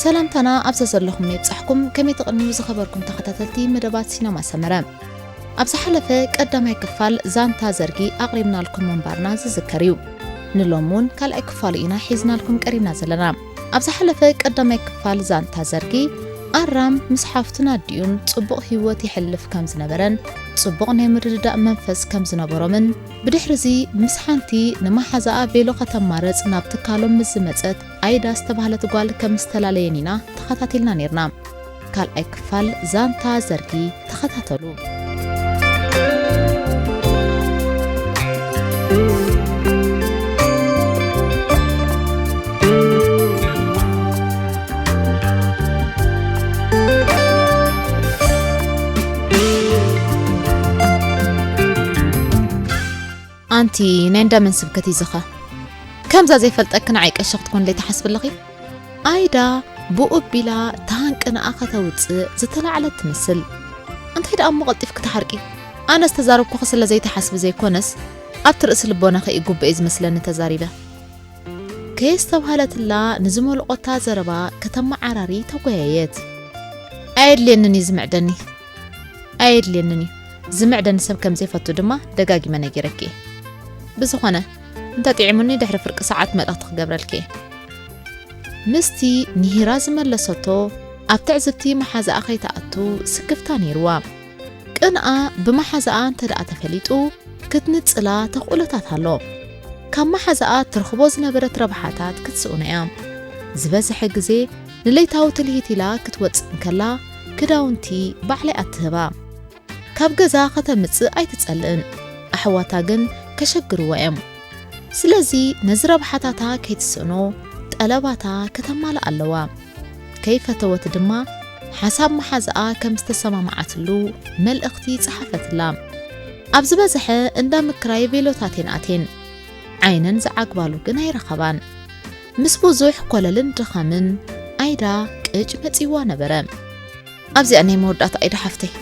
ሰላምታና ኣብዛ ዘለኹም ይብጻሕኩም። ከመይ ትቕንዩ ዝኸበርኩም ተኸታተልቲ መደባት ሲነማ ሰመረ? ኣብ ዝሓለፈ ቀዳማይ ክፋል ዛንታ ዘርጊ ኣቕሪብናልኩም ምንባርና ዝዝከር እዩ። ንሎሚ እውን ካልኣይ ክፋሉ ኢና ሒዝናልኩም ቀሪብና ዘለና። ኣብ ዝሓለፈ ቀዳማይ ክፋል ዛንታ ዘርጊ፣ ኣራም ምስ ሓፍቱን ኣዲኡን ጽቡቕ ህይወት የሕልፍ ከም ዝነበረን ጽቡቕ ናይ ምርድዳእ መንፈስ ከም ዝነበሮምን፣ ብድሕሪዚ ምስ ሓንቲ ንመሓዛኣ ቬሎ ከተማርጽ ናብ ትካሎም ምስ ዝመጸት ኣይዳ ዝተባህለት ጓል ከም ዝተላለየን ኢና ተኸታቲልና ነይርና። ካልኣይ ክፋል ዛንታ ዘርጊ ተኸታተሉ። ኣንቲ ናይ እንዳመን ስብከት እዩ ዝኸ? ከምዛ ዘይፈልጠኪ ንዓይ ቀሺ ክትኮንለይ ትሓስቢ ኣለኺ? ኣይዳ ብኡ ኣቢላ ተሃንቂ ንኣ ከተውጽእ ዝተላዕለት ትመስል። እንታይ ደኣ እሞ ቀልጢፍኪ ትሓርቂ? ኣነ ዝተዛረብኩኺ ስለ ዘይትሓስቢ ዘይኮነስ፣ ኣብቲ ርእሲ ልቦናኺ እዩ ግቡእ እዩ ዝመስለኒ ተዛሪበ። ከየስተብሃለትላ ንዝመልቆታ ዘረባ ከተመዓራሪ ተጓየየት። ኣየድልየንን እዩ ዝምዕደኒ። ኣየድልየንን እዩ። ዝምዕደኒ ሰብ ከም ዘይፈቱ ድማ ደጋጊመ ነጊረኪ እየ። ብዝኾነ፣ እንተ ጥዒሙኒ ድሕሪ ፍርቂ ሰዓት መልእኽቲ ክገብረልኪ እየ። ምስቲ ንሂራ ዝመለሰቶ፣ ኣብ ትዕዝብቲ መሓዛኣ ከይትኣቱ ስክፍታ ነይርዋ። ቅንኣ ብመሓዛኣ እንተ ደኣ ተፈሊጡ፣ ክትንጽላ ተኽእሎታት ኣሎ። ካብ መሓዛኣ ትረኽቦ ዝነበረት ረብሓታት ክትስእኖ እያ። ዝበዝሐ ግዜ ንለይታዊ ትልሂት ኢላ ክትወጽእ እንከላ፣ ክዳውንቲ ባዕላ እያ ትህባ። ካብ ገዛ ከተምጽእ ኣይትጸልእን። ኣሕዋታ ግን ከሸግርዋ እዮም። ስለዚ ነዚ ረብሓታታ ከይትስእኖ፣ ጠለባታ ከተማልእ ኣለዋ። ከይፈተወት ድማ፣ ሓሳብ መሓዛኣ ከም ዝተሰማማዓትሉ መልእኽቲ ጸሓፈትላ። ኣብ ዝበዝሐ እንዳ ምክራይ ቬሎታት እየን ኣትየን። ዓይነን ዝዓግባሉ ግን ኣይረኸባን። ምስ ብዙሕ ኮለልን ድኻምን፣ ኣይዳ ቅጭ መጺዋ ነበረ። ኣብዚኣ ናይ መወዳእታ ኣይዳ ሓፍተይ።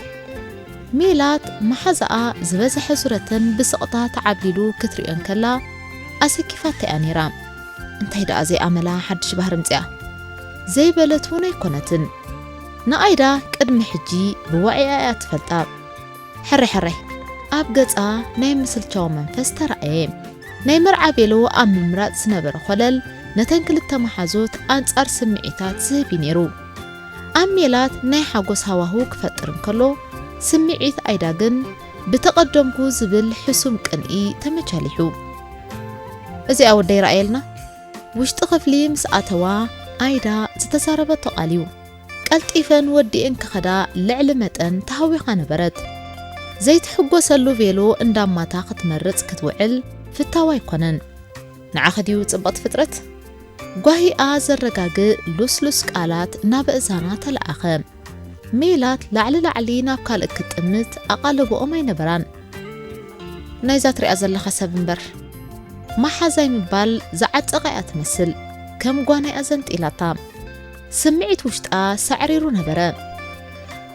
ሜላት መሓዛኣ ዝበዝሐ ዙረተን ብስቕታ ተዓብሊሉ ክትሪኦ እንከላ፣ ኣሰኪፋታ እያ ነይራ። እንታይ ደኣ ዘይኣመላ ሓድሽ ባህሪ ምጽኣ? ዘይበለት እውን ኣይኮነትን። ንኣይዳ ቅድሚ ሕጂ ብዋዒኣ እያ ትፈልጣ። ሕራይ ሕራይ፣ ኣብ ገጻ ናይ ምስልቻው መንፈስ ተራእየ። ናይ መርዓ ቬሎ ኣብ ምምራጽ ዝነበረ ኮለል፣ ነተን ክልተ መሓዙት ኣንጻር ስምዒታት ዝህብ እዩ ነይሩ። ኣብ ሜላት ናይ ሓጎስ ሃዋህው ክፈጥር እንከሎ፣ ስምዒት ኣይዳ ግን ብተቐደምኩ ዝብል ሕሱም ቅንኢ ተመቻሊሑ። እዚኣ ወደይ ረኣየልና። ውሽጢ ክፍሊ ምስ ኣተዋ፣ ኣይዳ ዝተዛረበቶ ቃል እዩ። ቀልጢፈን ወዲኤን ክኸዳ ልዕሊ መጠን ተሃዊኻ ነበረት። ዘይትሕጎሰሉ ቬሎ እንዳማታ ክትመርጽ ክትውዕል ፍታዋ ኣይኮነን። ንዓኺ ድዩ ጽብቕቲ ፍጥረት? ጓሂኣ ዘረጋግእ ሉስሉስ ቃላት ናብ እዛና ተለኣኸ። ሜላት ላዕሊ ላዕሊ ናብ ካልእ ክትጥምት ኣቓልቦኦም ኣይነበራን። ናይዛ ትሪኣ ዘለኻ ሰብ እምበር፣ መሓዛይ ምባል ዝዓጠቓ እያ ትመስል። ከም ጓና እያ ዘንጢላታ። ስምዒት ውሽጣ ሳዕሪሩ ነበረ።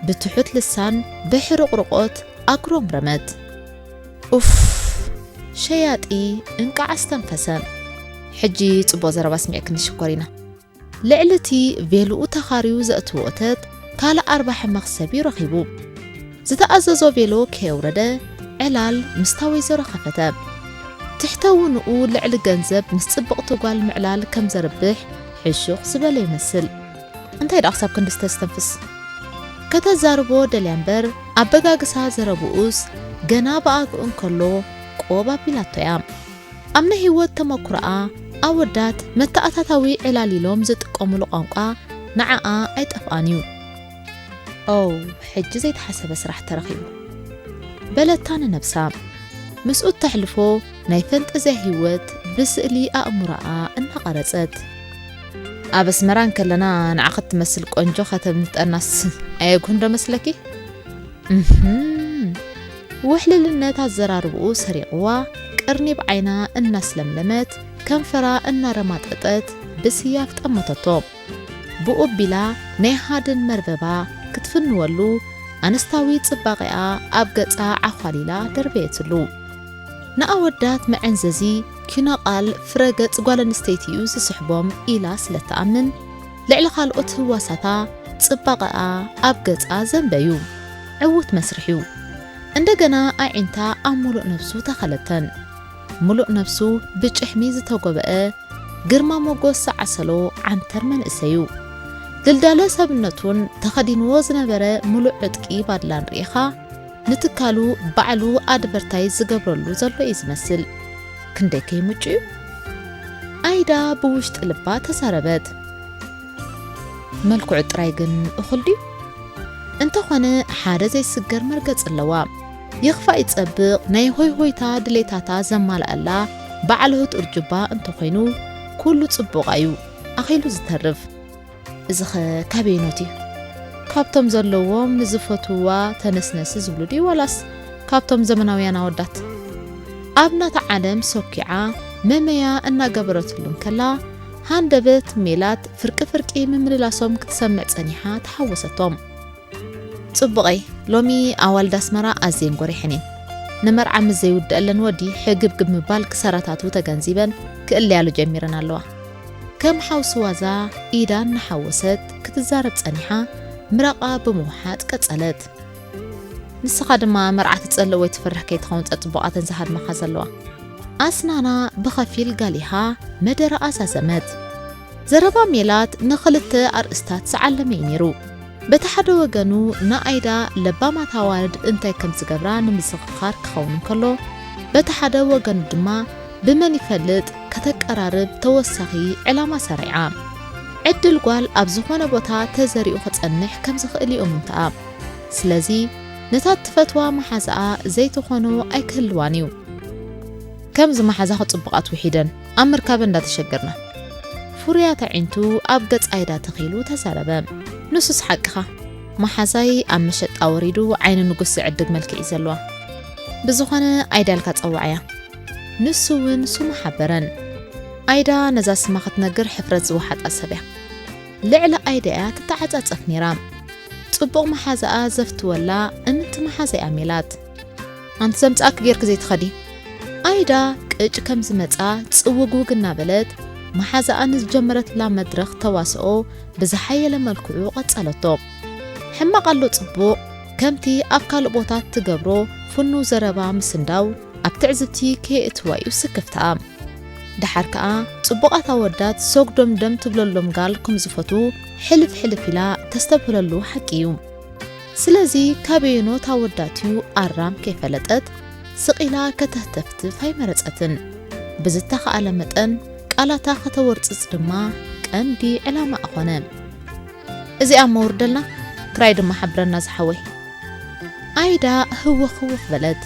ብትሑት ልሳን ብሕርቕርቖት ኣጉረምረመት። ኡፍ፣ ሸያጢ እንቃዕ ኣስተንፈሰ። ሕጂ ጽቡቕ ዘረባ ኣስሚዕክኒ ሽኮሪና። ልዕሊ እቲ ቬሎኡ ተኻርዩ ዘእትዎ እተት ካልእ ኣርባሒ መኽሰብ እዩ ረኺቡ። ዝተኣዘዞ ቬሎ ከየውረደ ዕላል ምስታ ወይዘሮ ከፈተ። ትሕተ ውንኡ ልዕሊ ገንዘብ ምስ ጽብቕቲ ጓል ምዕላል ከም ዘርብሕ ሕሹኽ ዝበለ ይመስል። እንታይ ደኣ ክሳብ ክንዲ ዝተስተንፍስ? ከተዛርቦ ደልያ እምበር፣ ኣበጋግሳ ዘረብኡስ ገና ብኣግኡ እንከሎ ቆብ ኣቢላቶ እያ። ኣብ ናይ ህይወት ተመኩሮኣ፣ ኣወዳት መተኣታታዊ ዕላል ኢሎም ዝጥቀሙሉ ቋንቋ ንዓኣ ኣይጠፍኣን እዩ። ኦው፣ ሕጂ ዘይተሓሰበ ስራሕ ተረኺቡ፣ በለታ ንነብሳ። ምስኡ እተሕልፎ ናይ ፈንጠዝያ ህይወት ብስእሊ ኣእምሮኣ እናቐረጸት። ኣብ ኣስመራ እንከለና ንዓኺ እትመስል ቆንጆ ከተምልጠናስ ኣየግሁን ዶ መስለኪ? እህም። ውሕልልነት ኣዘራርብኡ ሰሪቕዋ፣ ቅርኒብ ዓይና እናስለምለመት፣ ከንፈራ እናረማጠጠት ብስያፍ ጠመተቶ። ብኡ ኣቢላ ናይ ሃድን መርበባ ክትፍንወሉ፣ ኣንስታዊ ጽባቐኣ ኣብ ገጻ ዓዃሊላ ደርበየትሉ። ንኣወዳት መዐንዘዚ ኪኖ ቃል ፍረ ገጽ ጓል ኣንስተይቲ እዩ ዝስሕቦም ኢላ ስለ እትኣምን፣ ልዕሊ ካልኦት ህዋሳታ ጽባቐኣ ኣብ ገጻ ዘንበዩ። ዕዉት መስርሕ እዩ። እንደገና ኣዒንታ ኣብ ምሉእ ነብሱ ተኸለተን። ምሉእ ነብሱ ብጭሕሚ ዝተጎበአ ግርማ ሞጎስ ዝዓሰሎ ዓንተር መንእሰይ እዩ። ድልዳለ ሰብነቱን ተኸዲንዎ ዝነበረ ምሉእ ዕጥቂ ባድላን ርኢኻ፣ ንትካሉ ባዕሉ ኣድቨርታይዝ ዝገብረሉ ዘሎ እዩ ዝመስል። ክንደይ ከይምጩ እዩ። ኣይዳ ብውሽጢ ልባ ተዛረበት። መልክዑ ጥራይ ግን እኹል ድዩ? እንተኾነ ሓደ ዘይስገር መርገጽ ኣለዋ። ይኽፋእ ይጸብቕ ናይ ሆይ ሆይታ ድሌታታ ዘማልኣላ በዓል ህጡር ጁባ እንተኾይኑ ኩሉ ጽቡቕ እዩ ኣኺሉ ዝተርፍ። እዚኸ ካበየኖት እዩ? ካብቶም ዘለዎም ንዝፈትውዋ ተነስነስ ዝብሉ ድዩ ዋላስ ካብቶም ዘመናውያን ኣወዳት? ኣብ ናታ ዓለም ሶኪዓ መመያ እናገበረትሉ እንከላ ሃንደበት ሜላት ፍርቂ ፍርቂ ምምልላሶም ክትሰምዕ ጸኒሓ ተሓወሰቶም። ጽቡቐይ፣ ሎሚ ኣዋልድ ኣስመራ ኣዝየን ጎሪሐን እየን። ንመርዓ ምስ ዘይውድአለን ወዲ ሕግብግብ ምባል ክሰራታቱ ተገንዚበን ክእለያሉ ጀሚረን ኣለዋ። ከም ሓውሲ ዋዛ ኢዳ እናሓወሰት ክትዛረብ ጸኒሓ ምራቓ ብምውሓጥ ቀጸለት። ንስኻ ድማ መርዓ ትጸልእ ወይ ትፈርሕ ከይትኸውን ጸጽቡቓተን ዝሃድማኻ ዘለዋ። ኣስናና ብኸፊል ጋሊሃ መደረኣ ዛዘመት። ዘረባ ሜላት ንኽልተ ኣርእስታት ዝዓለመ እዩ ነይሩ። በቲ ሓደ ወገኑ ንኣይዳ ለባማት ኣዋልድ እንታይ ከም ዝገብራ ንምዝኽኻር ክኸውን እንከሎ፣ በቲ ሓደ ወገኑ ድማ ብመን ይፈልጥ ከተቀራርብ ተወሳኺ ዕላማ ሰሪዓ። ዕድል ጓል ኣብ ዝኾነ ቦታ ተዘሪኡ ክጸንሕ ከም ዝኽእል እዩ እሙንታኣ። ስለዚ ነታ እትፈትዋ መሓዛኣ ዘይትኾኖ ኣይክህልዋን እዩ። ከምዚ መሓዛኺ ጽቡቓት ውሒደን ኣብ ምርካበን እንዳተሸገርና። ፍሩያት ኣዒንቱ ኣብ ገጽ ኣይዳ ተኺሉ ተዛረበ። ንሱስ ሓቅኻ። መሓዛይ ኣብ መሸጣ ወሪዱ ዓይኒ ንጉስ ዝዕድግ መልክዕ እዩ ዘለዋ። ብዝኾነ ኣይዳ ኢልካ ጸውዓያ። ንሱ እውን ስሙ ሓበረን። ኣይዳ ነዛ ስማ ክትነግር ሕፍረት ዝወሓጣ ሰብ እያ። ልዕሊ ኣይዳ እያ ትተዓጻጸፍ ነይራ። ጽቡቕ መሓዛኣ ዘፍትወላ እምንቲ መሓዛይ እያ ሜላት። ኣንቲ ዘምጻእኪ ጌርኪ ዘይትኸዲ። ኣይዳ ቅጭ ከም ዝመጻ ጽውግውግ እናበለት መሓዛኣ ንዝጀመረትላ መድረኽ ተዋስኦ ብዝሓየለ መልክዑ ቀጸለቶ። ሕማቕ ኣሎ ጽቡቕ፣ ከምቲ ኣብ ካልእ ቦታ ትገብሮ ፍኑው ዘረባ ምስንዳው ኣብ ትዕዝብቲ ከየእትዋ እዩ ስክፍታኣ። ደሓር ከኣ ጽቡቓት ኣወዳት ሶግዶምደም ትብለሎም ጋል ከም ዝፈትዉ ሕልፍ ሕልፍ ኢላ ተስተብህለሉ ሓቂ እዩ። ስለዚ ካበየኖት ኣወዳት እዩ ኣራም ከይፈለጠት ስቕ ኢላ ከተህተፍትፍ ኣይመረጸትን። ብዝተኻእለ መጠን ቃላታ ከተወርጽጽ ድማ ቀንዲ ዕላማኣ ኾነ። እዚኣ እሞ ውርደልና፣ ክራይ ድማ ሓብረና ዝሓወይ። ኣይዳ ህውኽ ህውኽ በለት።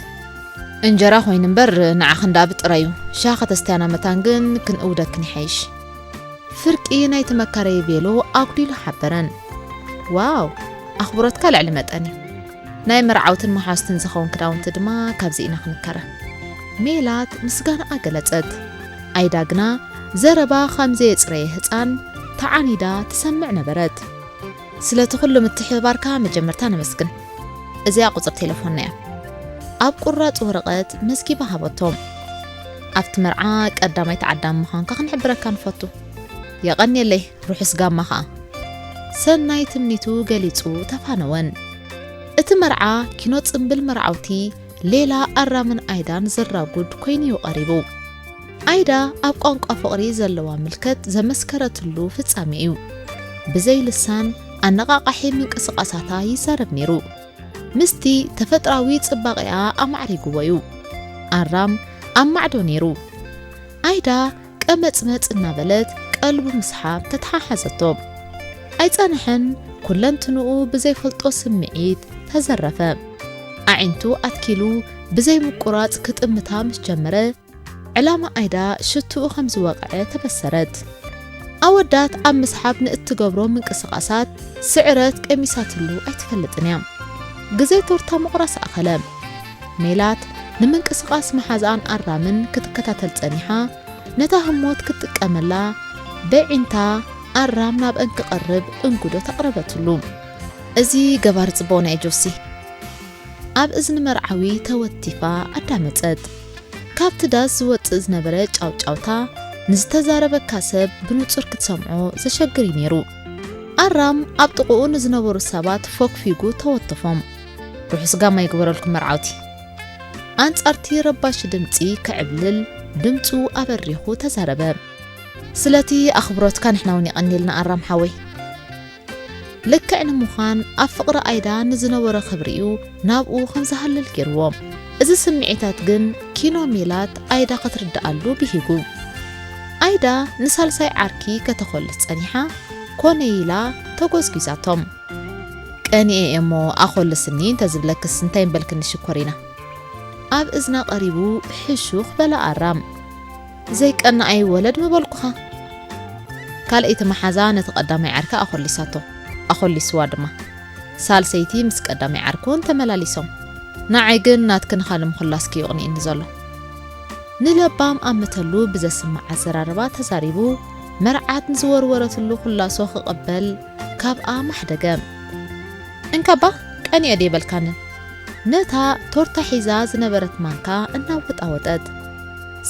እንጀራ ኮይኑ እምበር ንዓኺ እንዳ ብጥራዩ፣ ሻሂ ከተስትያና መታን ግን ክንእውደክን ይሓይሽ። ፍርቂ ናይቲ መካረዪ ቬሎ ኣጉዲሉ ሓበረን። ዋው፣ ኣኽብሮትካ ልዕሊ መጠን እዩ። ናይ መርዓውትን መሓዙትን ዝኸውን ክዳውንቲ ድማ ካብዚ ኢና ክንከረ። ሜላት ምስጋናኣ ገለጸት። ኣይዳ ግና ዘረባ ከም ዘየጽረየ ህጻን ተዓኒዳ ትሰምዕ ነበረት። ስለቲ ኩሉ ምትሕብባርካ መጀመርታ ነመስግን። እዚኣ ቁጽሪ ቴሌፎንና እያ። ኣብ ቁራጽ ወረቐት መዝጊባ ሃበቶም። ኣብቲ መርዓ ቀዳማይ ተዓዳሚ ምዃንካ ክንሕብረካ ንፈቱ። የቐንየለይ፣ ርሑስ ጋማ ኸኣ። ሰናይ ትምኒቱ ገሊጹ ተፋነወን። እቲ መርዓ ኪኖ ጽምብል መርዓውቲ ሌላ ኣራምን ኣይዳን ዘራጉድ ኮይኑ'ዩ ቀሪቡ። ኣይዳ ኣብ ቋንቋ ፍቕሪ ዘለዋ ምልከት ዘመስከረትሉ ፍጻሜ እዩ። ብዘይ ልሳን ኣነቓቓሒ ምንቅስቓሳታ ይዛረብ ነይሩ። ምስቲ ተፈጥራዊ ጽባቐኣ ኣማዕሪግዎ እዩ። ኣራም ኣብ ማዕዶ ነይሩ። ኣይዳ ቀመጽመጽ እናበለት ቀልቡ ምስሓብ ተተሓሓዘቶ። ኣይጸንሐን፣ ኩለንትንኡ ብዘይፈልጦ ስምዒት ተዘረፈ። ኣዒንቱ ኣትኪሉ ብዘይ ምቁራጽ ክጥምታ ምስ ጀመረ፣ ዕላማ ኣይዳ ሽትኡ ከም ዝወቕዐ ተበሰረት። ኣወዳት ኣብ ምስሓብ ንእትገብሮ ምንቅስቓሳት ስዕረት ቀሚሳትሉ ኣይትፈልጥን እያ። ግዜ ቶርታ ምቑራስ ኣኸለ። ሜላት ንምንቅስቓስ መሓዛኣን ኣራምን ክትከታተል ጸኒሓ፣ ነታ ህሞት ክትጥቀመላ በዒንታ ኣራም ናብአን ክቐርብ እንጉዶ ተቕረበትሉ። እዚ ገባር ጽቡቕና እዩ ጆሲ። ኣብ እዝኒ መርዓዊ ተወቲፋ ኣዳመጸት። ካብቲ ዳስ ዝወጽእ ዝነበረ ጫውጫውታ ንዝተዛረበካ ሰብ ብንጹር ክትሰምዖ ዘሸግር እዩ ነይሩ። ኣራም ኣብ ጥቕኡ ንዝነበሩ ሰባት ፎግፊጉ ተወተፎም። ርሑስ ጋማ ይግበረልኩም መርዓውቲ። ኣንጻርቲ ረባሺ ድምጺ ክዕብልል ድምጹ ኣበሪኹ ተዛረበ። ስለቲ ኣኽብሮትካ ንሕና እውን የቐንየልና ኣራም ሓወይ። ልክዕ ንምዃን ኣብ ፍቕሪ ኣይዳ ንዝነበሮ ክብሪ'ዩ ናብኡ ከም ዝሃልል ገይርዎ። እዚ ስምዒታት ግን ኪኖ ሜላት ኣይዳ ክትርድኣሉ ብሂጉ። ኣይዳ ንሳልሳይ ዓርኪ ከተኾልስ ጸኒሓ ኮነ ኢላ ተጎዝጒዛቶም። ቀኒኤ እየ እሞ ኣኾልስኒ እንተዝብለክስ እንታይ ምበልክኒ ሽኮሪና? ኣብ እዝና ቀሪቡ ሕሹኽ በለ ኣራም። ዘይቀናኣይ ወለድ ምበልኩኻ። ካልኣይቲ መሓዛ ነቲ ቀዳማይ ዓርኪ ኣኾሊሳቶ። ኣኾሊስዋ ድማ። ሳልሰይቲ ምስ ቀዳማይ ዓርኩ እንተመላሊሶም። ንዓይ ግን ናትክን ኻል ምኹላስኪ ይቕንእኒ ዘሎ። ንለባም ኣምተሉ ብዘስምዕ ኣዘራርባ ተዛሪቡ፣ መርዓት ንዝወርወረትሉ ኩላሶ ክቕበል ካብኣ ማሕደገ። እንካባ ቀኒኤ ደይበልካንን። ነታ ቶርታ ሒዛ ዝነበረት ማንካ እናወጣወጠት፣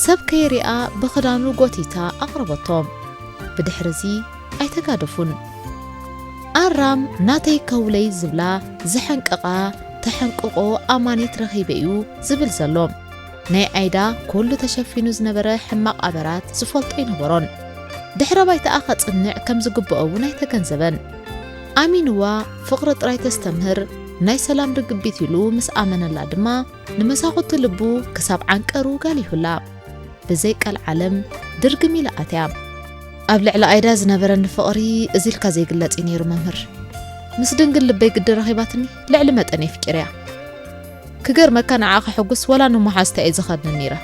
ሰብ ከይሪኣ ብኽዳኑ ጎቲታ ኣቕረበቶ። ብድሕርዚ ኣይተጋደፉን። ኣራም ናተይ ከውለይ ዝብላ ዝሐንቀቓ ተሐንቅቖ ኣማኒት ረኺበ እዩ ዝብል ዘሎ። ናይ ኣይዳ ኩሉ ተሸፊኑ ዝነበረ ሕማቕ ኣበራት ዝፈልጦ ኣይነበሮን። ድሕረ ባይታኣ ከጽንዕ ከም ዝግብኦ እውን ኣይተገንዘበን። ኣሚንዋ ፍቕሪ ጥራይ ተስተምህር ናይ ሰላም ርግቢት ኢሉ ምስ ኣመነላ ድማ ንመሳኹቲ ልቡ ክሳብ ዓንቀሩ ጋሊሁላ። ብዘይ ቀልዓለም ድርግም ኢላ ኣትያ። ኣብ ልዕሊ ኣይዳ ዝነበረኒ ፍቕሪ እዚ ኢልካ ዘይግለጽ እዩ ነይሩ መምህር። ምስ ድንግል ልበይ ግዲ ረኺባትኒ ልዕሊ መጠን የፍቂረያ። ክገርመካ ንዓ ከሐጉስ ወላ ንመሓዝታ እየ ዝኸድን ነይረ።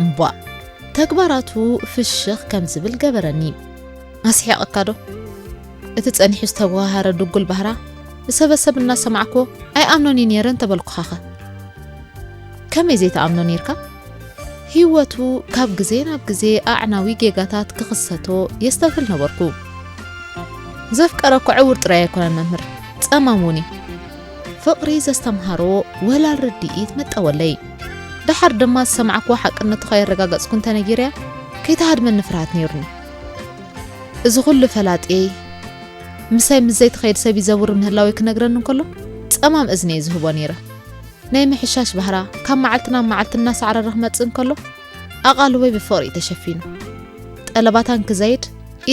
እምቧእ ተግባራቱ ፍሽኽ ከም ዝብል ገበረኒ። ኣስሒቐካ ዶ? እቲ ጸኒሑ ዝተጓሃረ ድጉል ባህራ ብሰበሰብ እናሰማዕክዎ ኣይኣምኖን እዩ ነይረ እንተበልኩኻኸ? ከመይ ዘይትኣምኖ ነይርካ? ህይወቱ ካብ ግዜ ናብ ግዜ ኣዕናዊ ጌጋታት ክኽሰቶ የስተብህል ነበርኩ። ዘፍቀረ እኮ ዕውር ጥራይ ኣይኮነን መምህር፣ ጸማም እውን እዩ። ፍቕሪ ዘስተምሃሮ ወላል ርድኢት መጠወለይ። ደሓር ድማ ዝሰማዕክዎ ሓቅነቱ ከየረጋገጽኩ እንተነጊረያ ከይትሃድመኒ ፍርሃት ነይሩኒ። እዚ ኩሉ ፈላጥየይ ምሳይ ምስ ዘይትኸይድ ሰብ ይዘውር ምህላወይ ክነግረኒ እንከሎ ጸማም እዝኒ እየ ዝህቦ ነይረ። ናይ ምሕሻሽ ባህራ ካብ መዓልቲ ናብ መዓልቲ እናሳዕረረ ክመጽእ እንከሎ ኣቓልቦይ ብፍቕሪ እዩ ተሸፊኑ። ጠለባታን ክዘይድ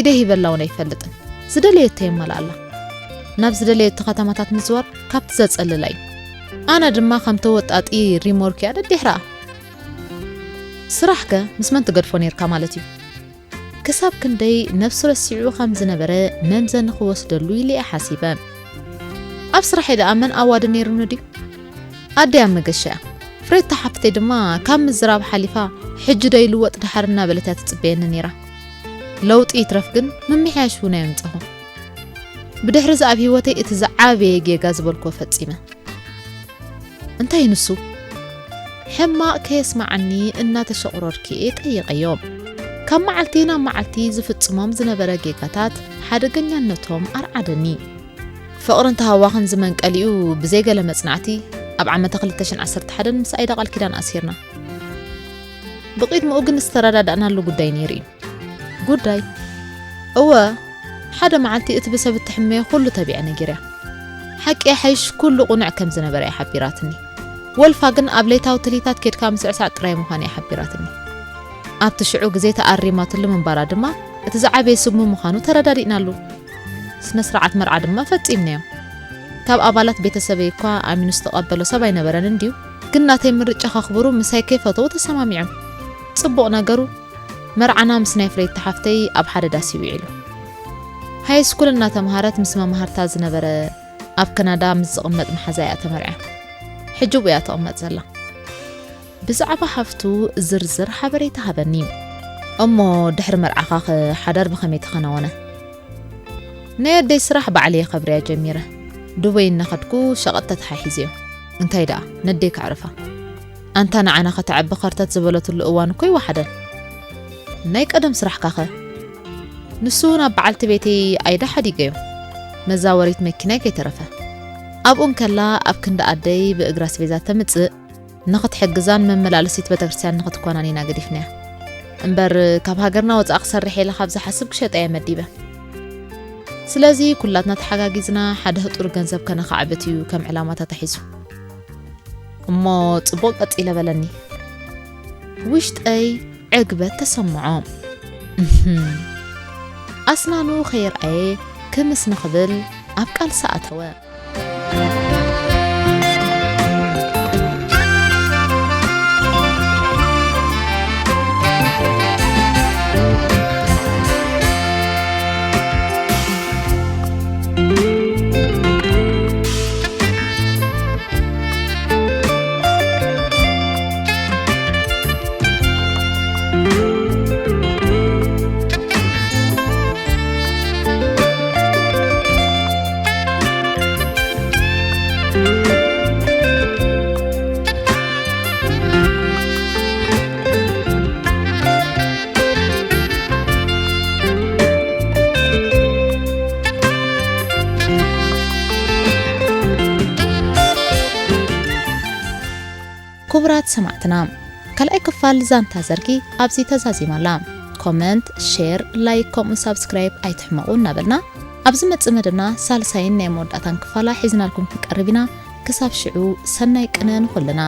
ኢደይ ሂበላ እውን ኣይፈልጥን። ዝደለየቶ የማልኣላ። ናብ ዝደለየቶ ከተማታት ምዝዋር ካብቲ ዘጸልላ እዩ። ኣነ ድማ ከም ተወጣጢ ሪሞርክ እያ ደዲሕራ። ስራሕከ ምስ መን ትገድፎ ነይርካ ማለት እዩ? ክሳብ ክንደይ ነብሱ ረሲዑ ከም ዝነበረ መምዘኒ ክወስደሉ ኢለ እየ ሓሲበ። ኣብ ስራሐይ ደኣ መን ኣዋዲ ነይሩኒ ድዩ? ኣደይ ኣብ መገሻ እያ። ፍሬታ ሓፍተይ ድማ ካብ ምዝራብ ሓሊፋ ሕጂ ዶ ይልወጥ ደሓር እናበለት እያ ትጽበየኒ ነይራ። ለውጢ ይትረፍ ግን ምምሕያሽ እውን ኣየምጻኹ። ብድሕሪ እዚ ኣብ ህይወተይ እቲ ዝዓበየ ጌጋ ዝበልክዎ ፈጺመ። እንታይ ንሱ? ሕማቕ ከየስምዓኒ እናተሸቑረርኩ እየ ጠይቐዮ። ካብ መዓልቲ ናብ መዓልቲ ዝፍጽሞም ዝነበረ ጌጋታት ሓደገኛነቶም ኣርዓደኒ። ፍቕርን ተሃዋኽን ዝመንቀሊኡ ብዘይ ገለ መጽናዕቲ ኣብ ዓመተ ክልተ ሽሕን ዓሰርተ ሓደን ምስ ኣይዳ ቃል ኪዳን ኣሲርና። ብቕድሚኡ ግን ዝተረዳዳእናሉ ጉዳይ ነይሩ እዩ። ጉዳይ? እወ፣ ሓደ መዓልቲ እቲ ብሰብ እትሕመዮ ኩሉ ተቢዐ ነጊረያ። ሓቂ ይሓይሽ ኩሉ ቁኑዕ ከም ዝነበረ እያ ሓቢራትኒ። ወልፋ ግን ኣብ ለይታዊ ትልሂታት ኬድካ ምስዕሳዕ ጥራይ ምዃኑ እያ ሓቢራትኒ። ኣብቲ ሽዑ ግዜ ተኣሪማትሉ ምንባራ ድማ እቲ ዝዓበየ ስሙ ምዃኑ ተረዳዲእናሉ። ስነ ስርዓት መርዓ ድማ ፈጺምናዮ። ካብ ኣባላት ቤተሰበይ እኳ ኣሚኑ ዝተቐበሎ ሰብ ኣይነበረን እንድዩ፣ ግን ናተይ ምርጫ ከኽብሩ ምሳይ ከይፈተዉ ተሰማሚዖም። ጽቡቕ ነገሩ መርዓና ምስ ናይ ፍሬታ ሓፍተይ ኣብ ሓደ ዳስ እዩ ውዒሉ። ሃይ ስኩል እናተምሃረት ምስ መማህርታ ዝነበረ ኣብ ካናዳ ምስ ዝቕመጥ መሓዛ እያ ተመርዕያ። ሕጂ ኣብኡ እያ ትቕመጥ ዘላ። ብዛዕባ ሓፍቱ ዝርዝር ሓበሬታ ሃበኒ። እሞ ድሕሪ መርዓኻኸ ሓዳር ብኸመይ ተኸናወነ? ናይ ኣደይ ስራሕ ባዕለይ ከብርያ ጀሚረ። ዱበይ እናኸድኩ ሸቐጥ ተተሓሒዘዮ። እንታይ ደኣ ነደይ ከዕርፋ። ኣንታ ንዓና ከተዕቢ ኸርተት ዝበለትሉ እዋን እኮ ይወሓደን። ናይ ቀደም ስራሕካኸ? ንሱ ናብ በዓልቲ ቤተይ ኣይዳ ሓዲገዮ። መዛወሪት መኪናይ ከይተረፈ። ኣብኡ እንከላ ኣብ ክንዲ ኣደይ ብእግራ ኣስቤዛ ተምጽእ፣ ንኽትሕግዛን መመላለሲት ቤተክርስትያን ንኽትኮናን ኢና ገዲፍናያ። እምበር ካብ ሃገርና ወጻእ ክሰርሕ ኢለ ካብ ዝሓስብ ክሸጣ እየ መዲበ። ስለዚ ኩላትና ተሓጋጊዝና ሓደ ህጡር ገንዘብ ከነኻዕብት እዩ ከም ዕላማ ተታሒዙ። እሞ ጽቡቕ ቀጺለ በለኒ። ውሽጠይ ዕግበት ተሰምዖ። እህም። ኣስናኑ ከይርኣየ ክምስ ንኽብል ኣብ ቃልሲ ኣተወ። ክቡራት ሰማዕትና፣ ካልኣይ ክፋል ዛንታ ዘርጊ ኣብዚ ተዛዚማ ኣላ። ኮመንት፣ ሼር፣ ላይክ ከምኡ ሳብስክራይብ ኣይትሕመቑ እናበልና፣ ኣብ ዝመጽእ መደብና ሳልሳይን ናይ መወዳእታን ክፋላ ሒዝናልኩም ክንቀርብ ኢና። ክሳብ ሽዑ ሰናይ ቅነ ንኹልና።